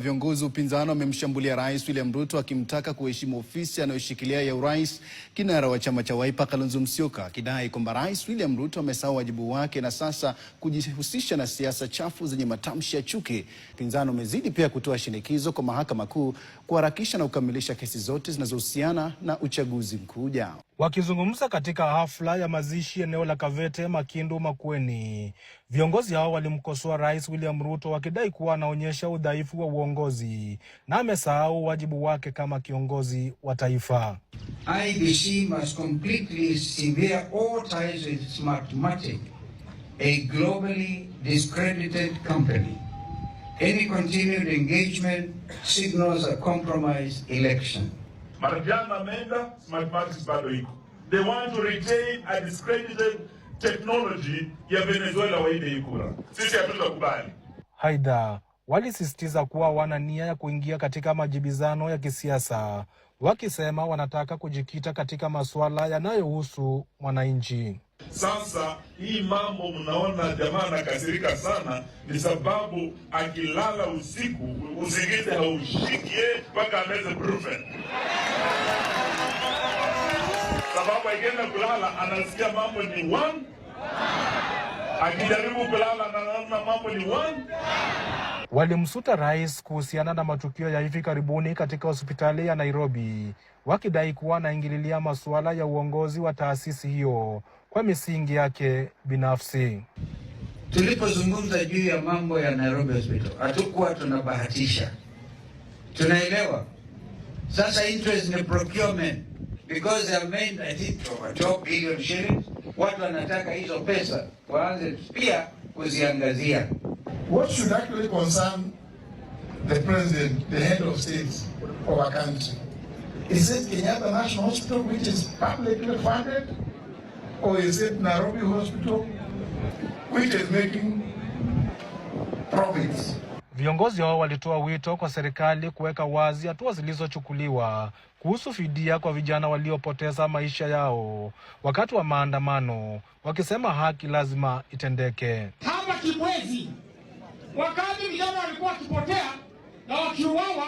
Viongozi wa upinzani wamemshambulia Rais William Ruto akimtaka kuheshimu ofisi anayoshikilia ya urais. Kinara wa chama cha Wiper, Kalonzo Musyoka, akidai kwamba Rais William Ruto amesahau wajibu wake na sasa kujihusisha na siasa chafu zenye matamshi ya chuki. Upinzani umezidi pia kutoa shinikizo kwa Mahakama Kuu kuharakisha na kukamilisha kesi zote zinazohusiana na uchaguzi mkuu ujao. Wakizungumza katika hafla ya mazishi eneo la Kabete, Makindu, Makueni, viongozi hao walimkosoa Rais William Ruto wakidai kuwa anaonyesha udhaifu wa uongozi na amesahau wajibu wake kama kiongozi wa taifa. IEBC must completely sever all ties with Smartmatic, a globally discredited company. Any continued engagement signals a compromised election. Marjan ameenda, Smartmatic bado iko. They want to retain a discredited technology ya Venezuela waibe kura. Sisi hatutakubali. Aidha, walisisitiza kuwa wana nia ya kuingia katika majibizano ya kisiasa, wakisema wanataka kujikita katika masuala yanayohusu mwananchi. Sasa hii mambo mnaona jamaa anakasirika sana, ni sababu akilala usiku usingizi haushiki mpaka ameze Brufen. Sababu akienda kulala anasikia mambo ni one, akijaribu kulala anaona mambo ni one. Walimsuta rais kuhusiana na matukio ya hivi karibuni katika hospitali ya Nairobi, wakidai kuwa anaingililia masuala ya uongozi wa taasisi hiyo kwa misingi yake binafsi. Tulipozungumza juu ya mambo ya Nairobi Hospital, hatukuwa tunabahatisha, tunaelewa sasa interest ni procurement because they have made, I think, over 12 billion shillings. Watu wanataka hizo pesa waanze pia kuziangazia. What should actually concern the president, the head of state of a country? Is it Kenyatta National Hospital, which is publicly funded, or is it Nairobi Hospital, which is making profits? Viongozi hao walitoa wito kwa serikali kuweka wazi hatua zilizochukuliwa kuhusu fidia kwa vijana waliopoteza maisha yao wakati wa maandamano, wakisema haki lazima itendeke. Hapa Kibwezi, wakati vijana walikuwa wakipotea na wakiuawa,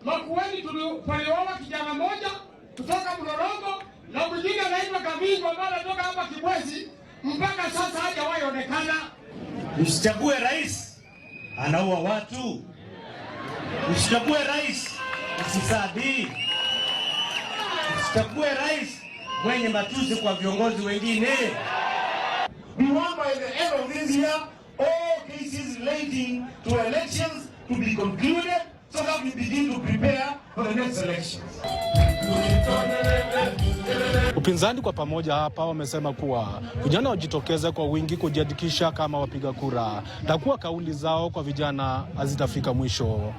Makueni paliuawa kijana mmoja kutoka Mlolongo na mwingine anaitwa Kavingo ambaye anatoka hapa Kibwezi, mpaka sasa hajawahi onekana. Msichague rais anaua watu, msichague rais mfisadi, msichague rais mwenye matusi kwa viongozi wengine. We want by the end of this year all cases relating to elections to be concluded so that we begin to prepare for the next elections. Upinzani kwa pamoja hapa wamesema kuwa vijana wajitokeze kwa wingi kujiandikisha kama wapiga kura na kuwa kauli zao kwa vijana hazitafika mwisho.